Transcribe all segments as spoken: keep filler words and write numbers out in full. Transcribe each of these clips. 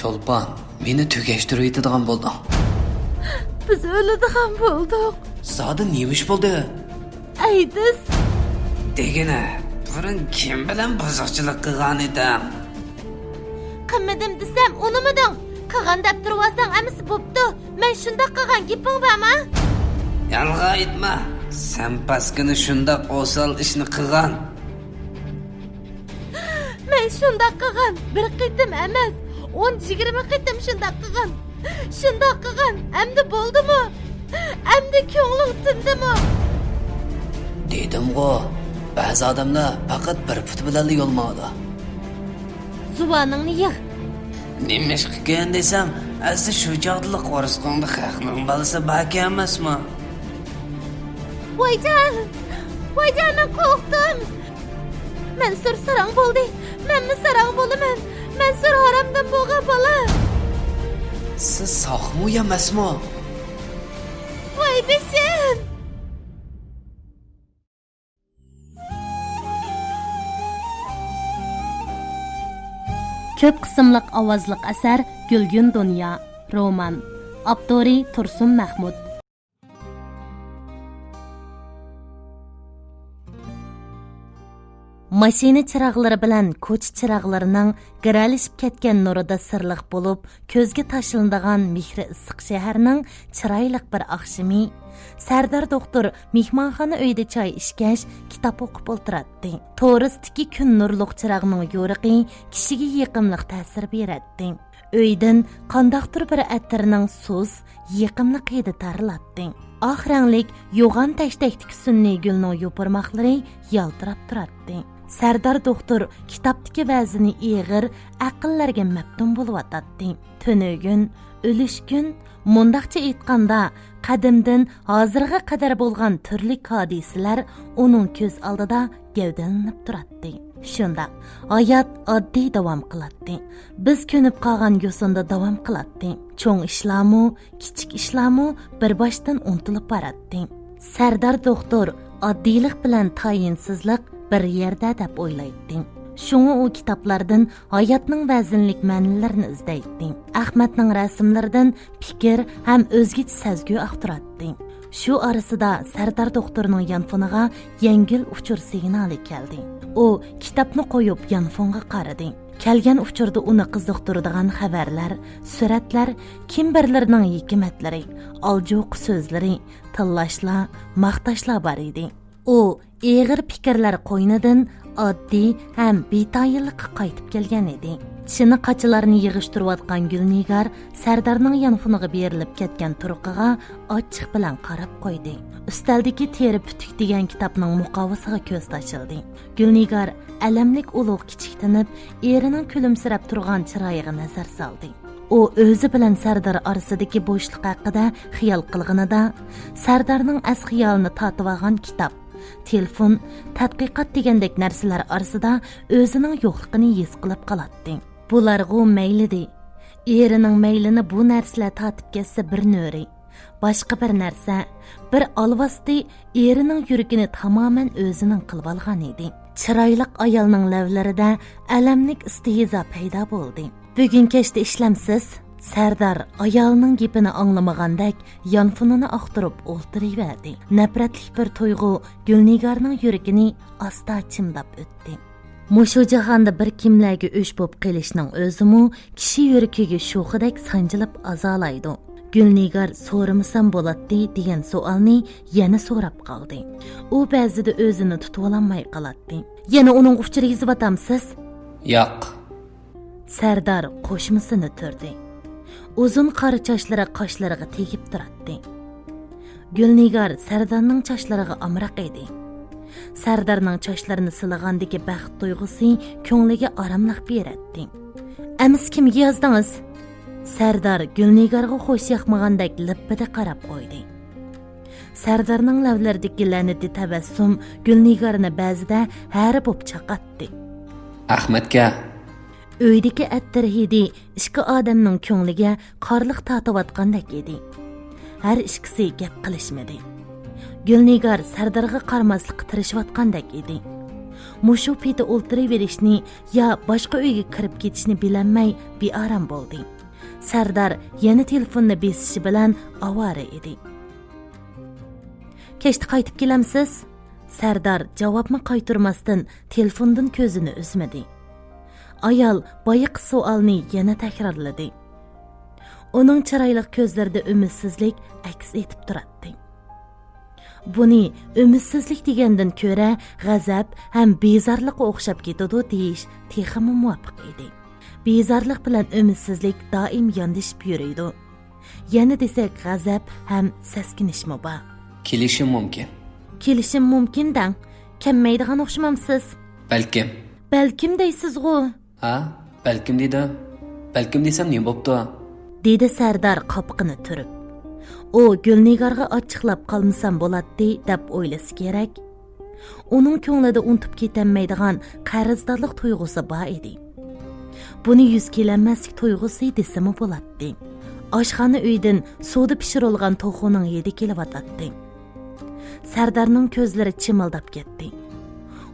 چولپان، مېنى تۈگەشتۈرۈۋېتىدىغان بولدۇڭ. بىز ئۆلىدىغان بولدۇق. زادى نېمە ئىش بولدى؟ ئەيدىز. دېگىنە، بۇرۇن كىم بىلەن بۇزۇقچىلىق قىلغان ئىدىڭ؟ قىلمىدىم دېسەم ئۇنىمىدىڭ. قىلغان دەپ تۇرۇۋالساڭ ئەمىسە بوپتۇ. مەن شۇنداق قىلغان گېپىڭ بارمۇ؟ يالغان ئېيتما. سەن پاسكىنا شۇنداق ئوسال ئىشنى قىلغان. مەن شۇنداق قىلغان، بىر قېتىم ئەمەس، ئون، يىگىرمە قېتىم شۇنداق قىلغان. شۇنداق قىلغان، ئەمدى بولدىمۇ؟ ئەمدى كۆڭلۈڭ تىندىمۇ؟ دېدىمغۇ، بەزى ئادەملەر پەقەت بىر پۇتى بىلەنلا يول ماڭىدۇ. زۇۋانىڭنى يىغ. نېمىشقىكەن دېسەڭ، ئەسلى شۇ چاغدىلا قورسىقىڭدا خەقنىڭ بالىسى باركەن ئەمەسمۇ؟ ۋايجان! ۋايجان، مەن قورقتۇم! مەنسۇر ساراڭ بولدى! مەنمۇ ساراڭ بولىمەن! مەنسۇر ھارامدىن بولغان بالا! سىز ساقمۇ يا مەسمۇ؟ ۋاي بېشىم! كۆپ قىسىملىق ئاۋازلىق ئەسەر گۈلگۈن دۇنيا، رومان. ئاپتورى تۇرسۇن مەخمۇت. ماشىنا چىراغلىرى بىلەن كوچا چىراغلىرىنىڭ گىرەلىشىپ كەتكەن نۇرىدا سىرلىق بولۇپ، كۆزگە تاشلىنىدىغان مېھرى ئىسسىق شەھەرنىڭ چىرايلىق بىر ئاخشىمى، سەردار دوختۇر مېھمانخانا ئۆيدە چاي ئىچكەچ، كىتاب ئوقۇپ ئولتۇراتتى. تورۇستىكى كۈن نۇرلۇق چىراغنىڭ يورۇقى كىشىگە يېقىملىق تەسىر بېرەتتى. ئۆيدىن قانداقتۇر بىر ئەتىرنىڭ سۇس، يېقىملىق ھىدى تارىلاتتى. ئاق رەڭلىك يوغان تەشتەكتىكى سۈنئىي گۈلنىڭ يوپۇرماقلىرى يالتىراپ تۇراتتى. سەردار دوختۇر كىتابتىكى ۋەزىنى ئېغىر، ئەقىللەرگە مەپتۇن بولۇۋاتاتتى. تۈنۈگۈن، ئۆلۈشكۈن، مۇنداقچە ئېيتقاندا، قەدىمدىن ھازىرغا قەدەر بولغان تۈرلۈك ھادىسىلەر ئۇنىڭ كۆز ئالدىدا گەۋدىلىنىپ تۇراتتى. شۇنداق، ھايات ئاددىي داۋام قىلاتتى. بىز كۆنۈپ قالغان يوسۇندا داۋام قىلاتتى. چوڭ ئىشلارمۇ، كىچىك ئىشلارمۇ بىر باشتىن ئۇنتۇلۇپ باراتتى. سەردار دوختۇر ئاددىيلىق بىلەن تايىنسىزلىق بىر يەردە دەپ ئويلايتتى. شۇڭا ئۇ كىتابلاردىن ھاياتنىڭ ۋەزىنلىك مەنىلىرىنى ئىزدەيتتى. ئەخمەتنىڭ رەسىملىرىدىن پىكىر ھەم ئۆزگىچە سەزگۈ ئاختۇراتتى. شۇ ئارىسىدا سەردار دوختۇرنىڭ يانفونىغا يەڭگىل ئۇچۇر سىگنالى كەلدى. ئۇ كىتابنى قويۇپ يانفونغا قارىدى. كەلگەن ئۇچۇردا ئۇنى قىزىقتۇرىدىغان خەۋەرلەر، سۈرەتلەر، كىم بىرلىرىنىڭ ھېكمەتلىرى، ئالجوقا سۆزلىرى، تىللاشلار، ماختاشلار بار ئىدى. ئۇ ئېغىر پىكىرلەر قوينىدىن ئاددىي ھەم بىتايىنلىققا قايتىپ كەلگەن ئىدى. چىنە قاچىلارنى يىغىشتۇرۇۋاتقان گۈلنىگار سەردارنىڭ يانفونىغا بېرىلىپ كەتكەن تۇرقىغا ئاچچىق بىلەن قاراپ قويدى. ئۈستەلدىكى تېرە پۈتۈك دېگەن كىتابنىڭ مۇقاۋىسىغا كۆز تاشلىدى. گۈلنىگار ئەلەملىك ئۇلۇغ كىچىك تىنىپ، ئېرىنىڭ كۈلۈمسىرەپ تۇرغان چىرايىغا نەزەر سالدى. ئۇ ئۆزى بىلەن سەردار ئارىسىدىكى بوشلۇق ھەققىدە خىيال قىلغىنىدا، سەردارنىڭ ئەس-خىيالىنى تارتىۋالغان كىتاب، تېلېفون، تەتقىقات دېگەندەك نەرسىلەر ئارىسىدا ئۆزىنىڭ يوقلۇقىنى ھېس قىلىپ قالاتتى. بۇلارغۇ مەيلىدى. ئېرىنىڭ مەيلىنى بۇ نەرسىلەر تارتىپ كەتسە بىر نۆرى. باشقا بىر نەرسە، بىر ئالۋاستى ئېرىنىڭ يۈرىكىنى تامامەن ئۆزىنىڭ قىلىۋالغان ئىدى. چىرايلىق ئايالنىڭ لەۋلىرىدە ئەلەملىك ئىستىھزا پەيدا بولدى. بۈگۈن كەچتە ئىشلەمسىز؟ سەردار ئايالىنىڭ گېپىنى ئاڭلىمىغاندەك يانفونىنى ئاختۇرۇپ ئولتۇرۇۋەردى. نەپرەتلىك بىر تۇيغۇ گۈلنىگارنىڭ يۈرىكىنى ئاستا چىمداپ ئۆتتى. مۇشۇ جاھاندا بىر كىملەرگە ئۆچ بولۇپ قېلىشنىڭ ئۆزىمۇ كىشى يۈرىكىگە شوخىدەك سانجىلىپ ئازالايدۇ. گۈلنىگار سورىمىسام بولاتتى دېگەن سوئالنى يەنە سوراپ قالدى. ئۇ بەزىدە ئۆزىنى تۇتۇۋالالماي قالاتتى. يەنە ئۇنىڭغا ئۇچۇر يېزىۋاتامسىز؟ ياق. سەردار قوشمىسىنى تۈردى. ئۇزۇن قارا چاچلىرى قاشلىرىغا تېگىپ تۇراتتى. گۈلنىگار سەردارنىڭ چاچلىرىغا ئامراق ئىدى. سەردارنىڭ چاچلىرىنى سىلىغاندىكى بەخت تۇيغۇسى كۆڭلىگە ئاراملىق بېرەتتى. ئەمىسە كىمگە يازدىڭىز؟ سەردار گۈلنىگارغا خوش ياقمىغاندەك لىپپىدە قاراپ قويدى. سەردارنىڭ لەۋلىرىدىكى لەنىتى تەبەسسۇم گۈلنىگارنى بەزىدە ھەرە بوپ چاقاتتى. ئەخمەتكە. ئۆيدىكى ئەتىر ھىدى ئىككى ئادەمنىڭ كۆڭلىگە قارلىق تارتىۋاتقاندەك ئىدى. ھەر ئىككىسى گەپ قىلىشمىدى. گۈلنىگار سەردارغا قارىماسلىققا تىرىشىۋاتقاندەك ئىدى. مۇشۇ پېتى ئولتۇرۇۋېرىشنى يا باشقا ئۆيگە كىرىپ كېتىشنى بىلەلمەي بىئارام بولدى. سەردار يەنە تېلېفوننى بېسىشى بىلەن ئاۋارە ئىدى. كەچتە قايتىپ كېلەمسىز؟ سەردار جاۋابمۇ قايتۇرماستىن تېلېفوندىن كۆزىنى ئۈزمىدى. ئايال بايىقى سوئالنى يەنە تەكرارلىدى. ئۇنىڭ چىرايلىق كۆزلىرىدە ئۈمىدسىزلىك ئەكس ئېتىپ تۇراتتى. بۇنى ئۈمىدسىزلىك دېگەندىن كۆرە غەزەپ ھەم بىزارلىققا ئوخشاپ كېتىدۇ دېيىش تېخىمۇ مۇۋاپىق ئىدى. بىزارلىق بىلەن ئۈمىدسىزلىك دائىم ياندىشىپ يۈرىدۇ. يەنە دېسەك، غەزەپ ھەم سەسكىنىشمۇ بار. كېلىشىم مۇمكىن. كېلىشىم مۇمكىن دەڭ. كەلمەيدىغان ئوخشىمامسىز؟ بەلكىم. بەلكىم دەيسىزغۇ. ھا، بەلكىم دېدىم. بەلكىم دېسەم نېمە بوپتۇ؟ دېدى سەردار قاپىقىنى تۈرۈپ. ئۇ گۈلنىگارغا ئاچچىقلاپ قالمىسام بولاتتى دەپ ئويلىسا كېرەك. ئۇنىڭ كۆڭلىدە ئۇنتۇپ كېتەلمەيدىغان قەرزدارلىق تۇيغۇسى بار ئىدى. بۇنى يۈز كېلەلمەسلىك تۇيغۇسى دېسىمۇ بولاتتى. ئاشخانا ئۆيدىن سۇدا پىشۇرۇلغان توخۇنىڭ ھىدى كېلىۋاتاتتى. سەردارنىڭ كۆزلىرى چىمىلداپ كەتتى.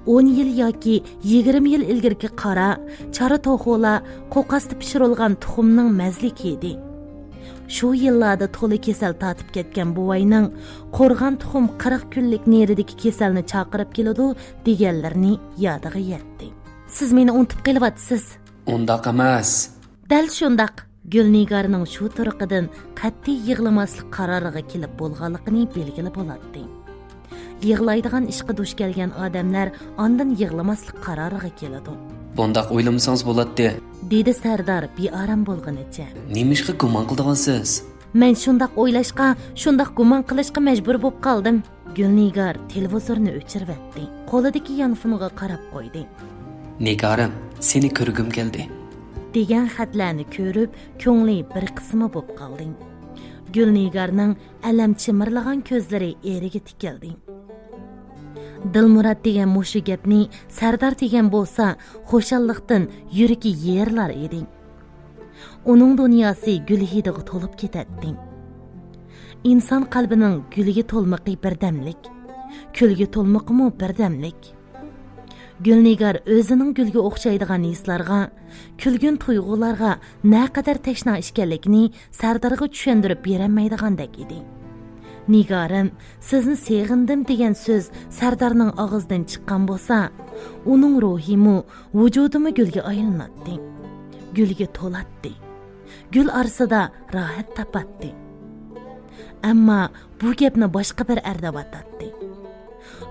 ئون يىل ياكى يىگىرمە يىل ئىلگىرىكى قارا، چارا توخۇلار قوقاستا پىشۇرۇلغان تۇخۇمنىڭ مەززىلىك ھىدى. شۇ يىللاردا تولا كېسەل تارتىپ كەتكەن بوۋاينىڭ «قورغان تۇخۇم قىرىق كۈنلۈك نېرىدىكى كېسەلنى چاقىرىپ كېلىدۇ» دېگەنلىرىنى يادىغا يەتتى. سىز مېنى ئۇنتۇپ قېلىۋاتىسىز. ئۇنداق ئەمەس. دەل شۇنداق. گۈلنىگارنىڭ شۇ تۇرقىدىن قەتئىي يىغلىماسلىق قارارىغا كېلىپ بولغانلىقىنى بىلگىلى بولاتتى. يىغلايدىغان ئىشقا دۇچ كەلگەن ئادەملەر ئاندىن يىغلىماسلىق قارارىغا كېلىدۇ. بۇنداق ئويلىمىسىڭىز بولاتتى. دېدى سەردار بىئارام بولغىنىچە. نېمىشقا گۇمان قىلىدىغانسىز؟ مەن شۇنداق ئويلاشقا، شۇنداق گۇمان قىلىشقا مەجبۇر بولۇپ قالدىم. گۈلنىگار تېلېۋىزورنى ئۆچۈرۈۋەتتى. قولىدىكى يانفونغا قاراپ قويدى. نىگارىم، سېنى كۆرگۈم كەلدى. دېگەن خەتلەرنى كۆرۈپ، كۆڭلى بىر قىسما بولۇپ قالدى. گۈلنىگارنىڭ ئەلەم چىمىرلىغان كۆزلىرى ئېرىگە تىكىلدى. دىلمۇرات دېگەن مۇشۇ گەپنى سەردار دېگەن بولسا، خۇشاللىقتىن يۈرىكى يېرىلار ئىدى. ئۇنىڭ دۇنياسى گۈل ھىدىغا تولۇپ كېتەتتى. ئىنسان قەلبىنىڭ گۈلگە تولمىقى بىردەملىك، كۈلگە تولمىقىمۇ بىردەملىك. گۈلنىگار ئۆزىنىڭ گۈلگە ئوخشايدىغان ھېسلارغا، كۈلگۈن تۇيغۇلارغا نەقەدەر تەشنا ئىكەنلىكىنى سەردارغا چۈشەندۈرۈپ بېرەلمەيدىغاندەك ئىدى. نىگارىم، سىزنى سېغىندىم دېگەن سۆز سەردارنىڭ ئاغزىدىن چىققان بولسا، ئۇنىڭ روھىمۇ، ۋۇجۇدىمۇ گۈلگە ئايلىناتتى. گۈلگە تولاتتى. گۈل ئارىسىدا راھەت تاپاتتى. ئەمما بۇ گەپنى باشقا بىر ئەر دەۋاتاتتى.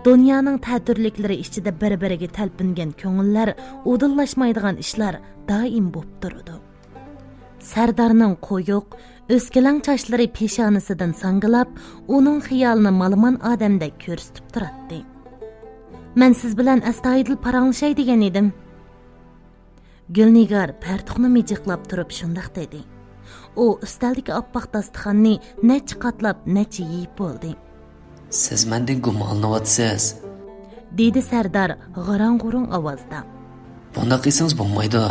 دۇنيانىڭ تەتۈرلۈكلىرى ئىچىدە بىر-بىرىگە تەلپۈنگەن كۆڭۈللەر ئۇدۇللاشمايدىغان ئىشلار دائىم بوپ تۇرىدۇ. سەردارنىڭ قويۇق، ئۆسكىلەڭ چاچلىرى پېشانىسىدىن ساڭگىلاپ، ئۇنىڭ خىيالىنى مالىمان ئادەمدەك كۆرسىتىپ تۇراتتى. مەن سىز بىلەن ئەستايىدىل پاراڭلىشاي دېگەن ئىدىم. گۈلنىگار پەرتۇقنى مىجىقلاپ تۇرۇپ شۇنداق دېدى. ئۇ ئۈستەلدىكى ئاپئاق داستىخاننى نەچچە قاتلاپ، نەچچە يېيىپ بولدى. سىز مەندىن گۇمانلىنىۋاتىسىز. دېدى سەردار غاراڭ-غۇرۇڭ ئاۋازدا. بۇنداق قىلسىڭىز بولمايدۇ.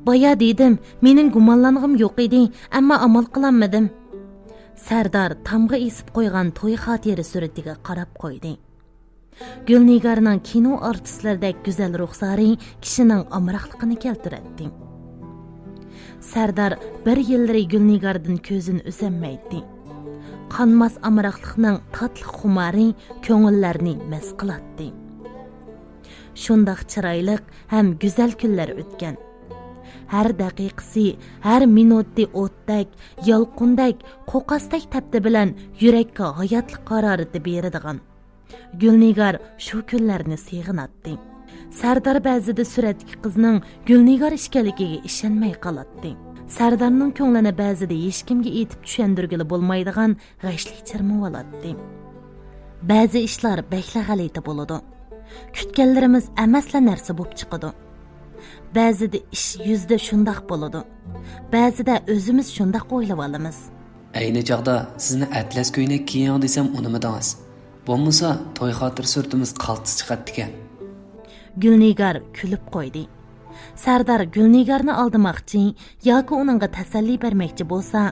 بايا دېدىم، مېنىڭ گۇمانلانغۇم يوق ئىدى، ئەمما ئامال قىلالمىدىم. سەردار تامغا ئېسىپ قويغان توي خاتىرە سۈرىتىگە قاراپ قويدى. گۈلنىگارنىڭ كىنو ئارتىسلىرىدەك گۈزەل رۇخسارى كىشىنىڭ ئامراقلىقىنى كەلتۈرەتتى. سەردار بىر يىللىرى گۈلنىگاردىن كۆزىنى ئۈزەلمەيتتى. قانماس ئامراقلىقنىڭ تاتلىق خۇمارى كۆڭۈللەرنى مەست قىلاتتى. شۇنداق چىرايلىق ھەم گۈزەل كۈنلەر ئۆتكەن. ھەر دەقىقىسى، ھەر مىنۇتى ئوتتەك، يالقۇندەك، قوقاستەك تەپتى بىلەن يۈرەككە ھاياتلىق ھارارىتى بېرىدىغان. گۈلنىگار شۇ كۈنلەرنى سېغىناتتى. سەردار بەزىدە سۈرەتتىكى قىزنىڭ گۈلنىگار ئىكەنلىكىگە ئىشەنمەي قالاتتى. سەردارنىڭ كۆڭلىنى بەزىدە ھېچكىمگە ئېيتىپ چۈشەندۈرگىلى بولمايدىغان غەشلىك چىرمىۋالاتتى. بەزى ئىشلار بەكلا غەلىتە بولىدۇ. كۈتكەنلىرىمىز ئەمەسلا نەرسە بولۇپ چىقىدۇ. بەزىدە ئىش يۈزىدە شۇنداق بولىدۇ. بەزىدە ئۆزىمىز شۇنداق ئويلىۋالىمىز. ئەينى چاغدا سىزنى ئەتلەس كۆينەك كىيىڭ دېسەم ئۇنىمىدىڭىز. بولمىسا توي خاتىرە سۈرىتىمىز قالتىس چىقاتتىكەن. گۈلنىگار كۈلۈپ قويدى. سەردار گۈلنىگارنى ئالدىماقچى ياكى ئۇنىڭغا تەسەللى بەرمەكچى بولسا،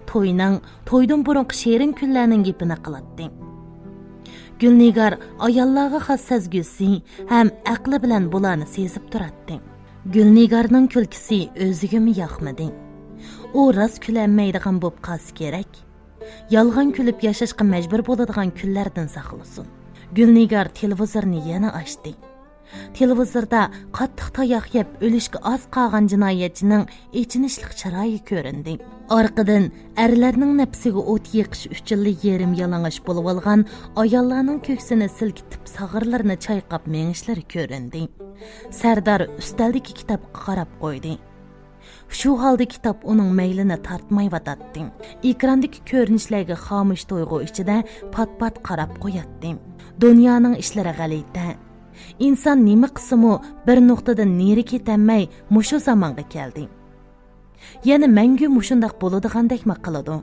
توينىڭ، تويدىن بۇرۇنقى شېرىن كۈنلەرنىڭ گېپىنى قىلاتتى. گۈلنىگار ئاياللارغا خاس سەزگۈسى ھەم ئەقلى بىلەن بۇلارنى سېزىپ تۇراتتى. گۈلنىگارنىڭ كۈلكىسى ئۆزىگىمۇ ياقمىدى. ئۇ راست كۈلەلمەيدىغان بولۇپ قالسا كېرەك. يالغان كۈلۈپ ياشاشقا مەجبۇر بولىدىغان كۈنلەردىن ساقلىسۇن. گۈلنىگار تېلېۋىزورنى يەنە ئاچتى. تېلېۋىزوردا قاتتىق تاياق يەپ ئۆلۈشكە ئاز قالغان جىنايەتچىنىڭ ئېچىنىشلىق چىرايى كۆرۈندى. ئارقىدىن ئەرلەرنىڭ نەپسىگە ئوت يېقىش ئۈچۈنلا يېرىم يالىڭاچ بولۇۋالغان ئاياللارنىڭ كۆكسىنى سىلكىتىپ، ساغرىلىرىنى چايقاپ مېڭىشلىرى كۆرۈندى. سەردار ئۈستەلدىكى كىتابقا قاراپ قويدى. شۇ ھالدا كىتاب ئۇنىڭ مەيلىنى تارتمايۋاتاتتى. ئېكراندىكى كۆرۈنۈشلەرگە خامۇش تۇيغۇ ئىچىدە پات-پات قاراپ قوياتتى. دۇنيانىڭ ئىشلىرى غەلىتە. ئىنسان نېمە قىلسىمۇ، بىر نۇقتىدىن نېرى كېتەلمەي، مۇشۇ زامانغا كەلدى. يەنە مەڭگۈ مۇشۇنداق بولىدىغاندەكمۇ قىلىدۇ.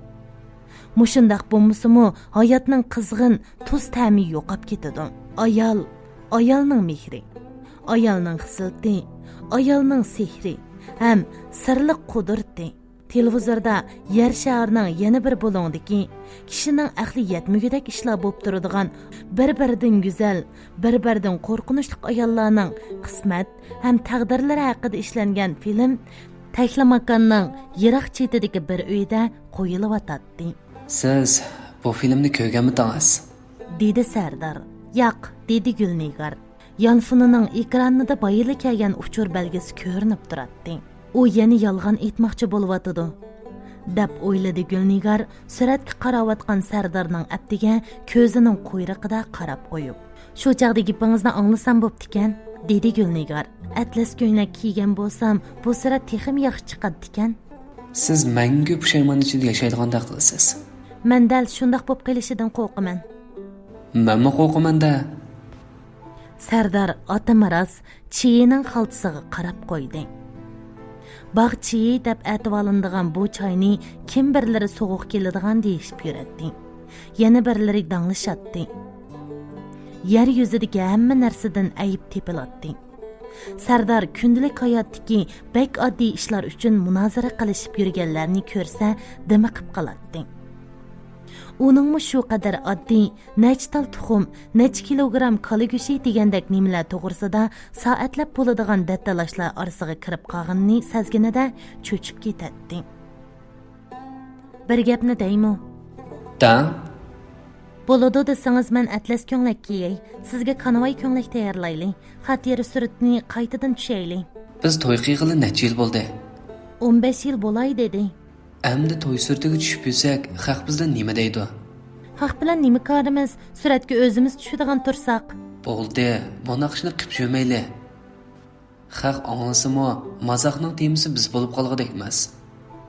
مۇشۇنداق بولمىسىمۇ، ھاياتنىڭ قىزغىن، تۇز تەمى يوقاپ كېتىدۇ. ئايال، ئايالنىڭ مېھرى، ئايالنىڭ خىسلىتى، ئايالنىڭ سېھرى ھەم سىرلىق قۇدرىتى. تېلېۋىزوردا يەر شارىنىڭ يەنە بىر بۇلۇڭدىكى، كىشىنىڭ ئەقلى يەتمىگۈدەك ئىشلار بولۇپ تۇرىدىغان، بىر-بىرىدىن گۈزەل، بىر-بىرىدىن قورقۇنچلۇق ئاياللارنىڭ قىسمەت ھەم تەقدىرلىرى ھەققىدە ئىشلەنگەن فىلىم تەكلىماكاننىڭ يىراق چېتىدىكى بىر ئۆيدە قويۇلۇۋاتاتتى. سىز بۇ فىلىمنى كۆرگەنمىدىڭىز؟ دېدى سەردار. ياق، دېدى گۈلنىگار. يانفونىنىڭ ئېكرانىدا بايىلا كەلگەن ئۇچۇر بەلگىسى كۆرۈنۈپ تۇراتتى. ئۇ يەنە يالغان ئېيتماقچى بولۇۋاتىدۇ، دەپ ئويلىدى گۈلنىگار سۈرەتكە قاراۋاتقان سەردارنىڭ ئەپتىگە كۆزىنىڭ قۇيرۇقىدا قاراپ قويۇپ. شۇ چاغدا گېپىڭىزنى ئاڭلىسام بوپتىكەن، دېدى گۈلنىگار. ئەتلەس كۆينەك كىيگەن بولسام، بۇ سۈرەت تېخىمۇ ياخشى چىقاتتىكەن. سىز مەڭگۈ پۇشايمان ئىچىدە ياشايدىغاندەك قىلىسىز. مەن دەل شۇنداق بولۇپ قېلىشىدىن قورقىمەن. مەنمۇ قورقىمەن-دە. سەردار ئاتىمىراس چىيىنىڭ خالتىسىغا قاراپ قويدى. باغ چىيى دەپ ئەتىۋالىنىدىغان بۇ چاينى كىم بىرلىرى سوغۇق كېلىدىغان دېيىشىپ يۈرەتتى. يەنە بىرلىرى داڭلىشاتتى. يەر يۈزىدىكى ھەممە نەرسىدىن ئەيىب تېپىلاتتى. سەردار كۈندىلىك ھاياتتىكى بەك ئاددىي ئىشلار ئۈچۈن مۇنازىرە قىلىشىپ يۈرگەنلەرنى كۆرسە، دىمىقىپ قالاتتى. ئۇنىڭمۇ شۇ قەدەر ئاددىي، نەچچە تال تۇخۇم، نەچچە كىلوگرام كالا گۆشى دېگەندەك نېمىلەر توغرىسىدا سائەتلەپ بولىدىغان دەتتالاشلار ئارىسىغا كىرىپ قالغىنىنى سەزگىنىدە چۆچۈپ كېتەتتى. بىر گەپنى دەيمۇ؟ دەڭ. بولىدۇ دېسىڭىز، مەن ئەتلەس كۆڭلەك كىيەي، سىزگە كانىۋاي كۆڭلەك تەييارلايلى، خاتىرە سۈرىتىنى قايتىدىن چۈشەيلى. بىز توي قىلغىلى نەچچە يىل بولدى؟ ئون بەش يىل بولاي دېدى. ئەمدى توي سۈرىتىگە چۈشۈپ يۈرسەك، خەق بىزدىن نېمە دەيدۇ؟ خەق بىلەن نېمە كارىمىز؟ سۈرەتكە ئۆزىمىز چۈشىدىغان تۇرساق. بولدى، بۇ ناخشىنى قىپ يۈرمەيلى. خەق ئاڭلىسىمۇ، مازاقنىڭ تېمىسى بىز بولۇپ قالغۇدەك ئەمەس.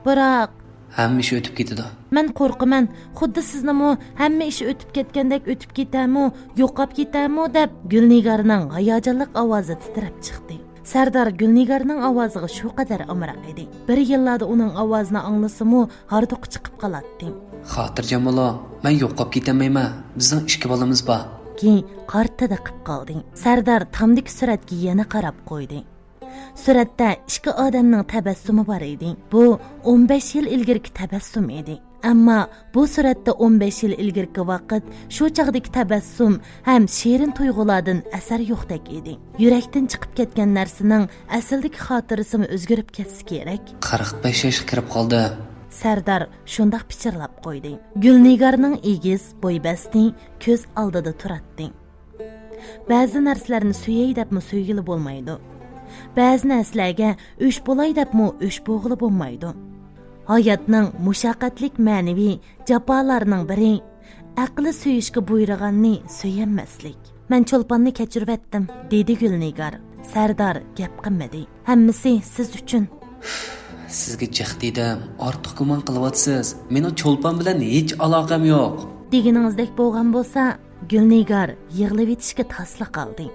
بىراق. ھەممە ئىش ئۆتۈپ كېتىدۇ. مەن قورقىمەن، خۇددى سىزنىمۇ ھەممە ئىش ئۆتۈپ كەتكەندەك ئۆتۈپ كېتەرمۇ، يوقاپ كېتەرمۇ دەپ، گۈلنىگارنىڭ ھاياجانلىق ئاۋازى تىترەپ چىقتى. سەردار گۈلنىگارنىڭ ئاۋازىغا شۇ قەدەر ئامراق ئىدى. بىر يىللاردا ئۇنىڭ ئاۋازىنى ئاڭلىسىمۇ، ھاردۇقى چىقىپ قالاتتى. خاتىرجەم بولۇڭ، مەن يوقاپ كېتەلمەيمەن. بىزنىڭ ئىككى بالىمىز بار. كېيىن قارا تېدىقىپ قالدى. سەردار تامدىكى سۈرەتكە يەنە قاراپ قويدى. سۈرەتتە ئىككى ئادەمنىڭ تەبەسسۇمى بار ئىدى. بۇ ئون بەش يىل ئىلگىرىكى تەبەسسۇم ئىدى. ئەمما بۇ سۈرەتتە ئون بەش يىل ئىلگىرىكى ۋاقىت، شۇ چاغدىكى تەبەسسۇم ھەم شېرىن تۇيغۇلاردىن ئەسەر يوقتەك ئىدى. يۈرەكتىن چىقىپ كەتكەن نەرسىنىڭ ئەسلىدىكى خاتىرىسىمۇ ئۆزگىرىپ كەتسە كېرەك. قىرىق بەش ياشقا كىرىپ قالدى. سەردار شۇنداق پىچىرلاپ قويدى. گۈلنىگارنىڭ ئېگىز، بوي بەستى، كۆز ئالدىدا تۇراتتى. بەزى نەرسىلەرنى سۆيەي دەپمۇ سۆيگىلى بولمايدۇ. بەزى نەرسىلەرگە ئۆچ بولاي دەپمۇ ئۆچ بولغىلى بولمايدۇ. ھاياتنىڭ مۇشەققەتلىك مەنىۋى جاپالارنىڭ بىرى، ئەقلى سۆيۈشكە بۇيرۇغاننى سۆيەلمەسلىك. مەن چولپاننى كەچۈرۈۋەتتىم، دېدى گۈلنىگار. سەردار گەپ قىلمىدى. ھەممىسى سىز ئۈچۈن. سىزگە جىق دېدىم، ئارتۇق گۇمان قىلىۋاتىسىز. مېنىڭ چولپان بىلەن ھېچ ئالاقەم يوق. دېگىنىڭىزدەك بولغان بولسا، گۈلنىگار يىغلىۋېتىشكە تاسلا قالدى.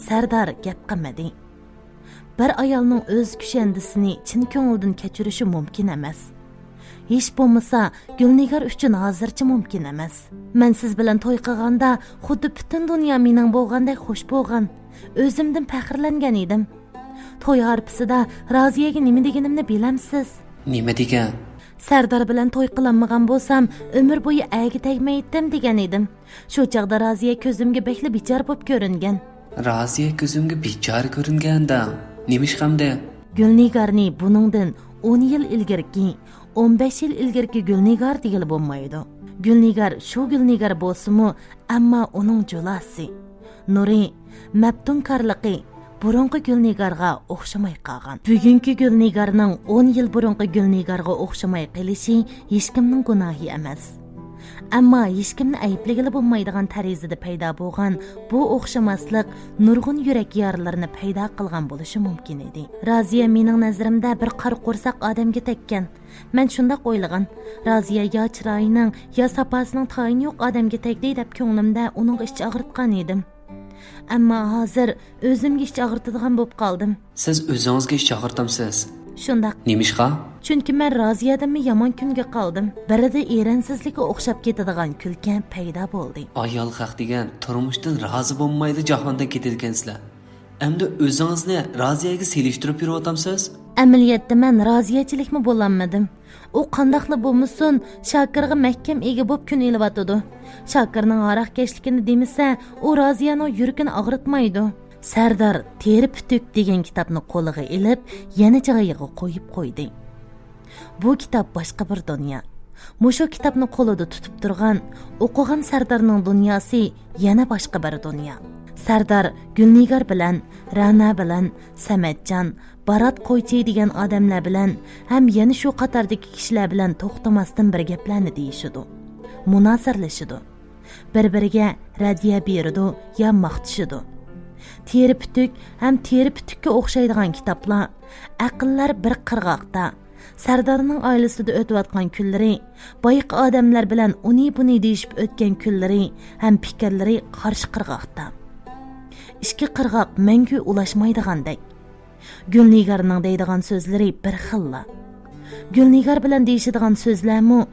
سەردار گەپ قىلمىدى. بىر ئايالنىڭ ئۆز كۈشەندىسىنى چىن كۆڭلىدىن كەچۈرۈشى مۇمكىن ئەمەس. ھېچ بولمىسا، گۈلنىگار ئۈچۈن ھازىرچە مۇمكىن ئەمەس. مەن سىز بىلەن توي قىلغاندا، خۇددى پۈتۈن دۇنيا مېنىڭ بولغاندەك خوش بولغان، ئۆزۈمدىن پەخىرلەنگەن ئىدىم. توي ھارپىسىدا رازىيەگە نېمە دېگىنىمنى بىلەمسىز؟ نېمە دېگەن؟ سەردار بىلەن توي قىلالمىغان بولسام، ئۆمۈر بويى ئەرگە تەگمەيتتىم دېگەن ئىدىم. شۇ چاغدا رازىيە كۆزۈمگە بەكلا بىچارە بولۇپ كۆرۈنگەن. رازىيە كۆزۈمگە بىچارە كۆرۈنگەندە، نېمىشقا ئەمدى؟ گۈلنىگارنى بۇنىڭدىن ئون يىل ئىلگىرىكى، ئون بەش يىل ئىلگىرىكى گۈلنىگار دېگىلى بولمايدۇ. گۈلنىگار شۇ گۈلنىگار بولسىمۇ، ئەمما ئۇنىڭ جۇلاسى، نۇرى، مەپتۇنكارلىقى بۇرۇنقى گۈلنىگارغا ئوخشىماي قالغان. بۈگۈنكى گۈلنىگارنىڭ ئون يىل بۇرۇنقى گۈلنىگارغا ئوخشىماي قېلىشى ھېچكىمنىڭ گۇناھى ئەمەس. ئەمما ھېچكىمنى ئەيىبلىگىلى بولمايدىغان تەرىزىدە پەيدا بولغان بۇ ئوخشىماسلىق نۇرغۇن يۈرەك يارىلىرىنى پەيدا قىلغان بولۇشى مۇمكىن ئىدى. رازىيە مېنىڭ نەزىرىمدە بىر قارا قورساق ئادەمگە تەگكەن. مەن شۇنداق ئويلىغان. رازىيە يا چىرايىنىڭ، يا ساپاسىنىڭ تايىنى يوق ئادەمگە تەگدى دەپ كۆڭلۈمدە ئۇنىڭغا ئىچ ئاغرىتقان ئىدىم. ئەمما ھازىر ئۆزۈمگە ئىچ ئاغرىتىدىغان بولۇپ قالدىم. سىز ئۆزىڭىزگە ئىچ ئاغرىتامسىز؟ شۇنداق. نېمىشقا؟ چۈنكى مەن رازىيەدىنمۇ يامان كۈنگە قالدىم. بىردە ئېرەنسىزلىككە ئوخشاپ كېتىدىغان كۈلكە پەيدا بولدى. ئايال خەق دېگەن تۇرمۇشتىن رازى بولمايدۇ جاھاندىن كېتىدىكەنسىلەر. ئەمدى ئۆزىڭىزنى رازىيەگە سېلىشتۇرۇپ يۈرۈۋاتامسىز؟ ئەمەلىيەتتە مەن رازىيەچىلىكمۇ بولالمىدىم. ئۇ قانداقلا بولمىسۇن، شاكىرغا مەھكەم ئىگە بوپ كۈن ئېلىۋاتىدۇ. شاكىرنىڭ ھاراقكەشلىكىنى دېمىسە، ئۇ رازىيەنىڭ يۈرىكىنى ئاغرىتمايدۇ. سەردار تېرە پۈتۈك دېگەن كىتابنى قولىغا ئېلىپ، يەنە جايىغا قويۇپ قويدى. بۇ كىتاب باشقا بىر دۇنيا. مۇشۇ كىتابنى قولىدا تۇتۇپ تۇرغان، ئوقۇغان سەردارنىڭ دۇنياسى يەنە باشقا بىر دۇنيا. سەردار گۈلنىگار بىلەن، رەنا بىلەن، سەمەتجان، بارات قويچى دېگەن ئادەملەر بىلەن ھەم يەنە شۇ قاتاردىكى كىشىلەر بىلەن توختىماستىن بىر گەپلەرنى دېيىشىدۇ، مۇنازىرىلىشىدۇ. بىر-بىرىگە رەددىيە بېرىدۇ يا ماختىشىدۇ. تېرە پۈتۈك ھەم تېرە پۈتۈككە ئوخشايدىغان كىتابلار، ئەقىللەر بىر قىرغاقتا، سەردارنىڭ ئائىلىسىدە ئۆتۈۋاتقان كۈنلىرى، بايىقى ئادەملەر بىلەن ئۇنى-بۇنى دېيىشىپ ئۆتكەن كۈنلىرى ھەم پىكىرلىرى قارشى قىرغاقتا. ئىككى قىرغاق مەڭگۈ ئۇلاشمايدىغاندەك. گۈلنىگارنىڭ دەيدىغان سۆزلىرى بىر خىللا. گۈلنىگار بىلەن دېيىشىدىغان سۆزلەرمۇ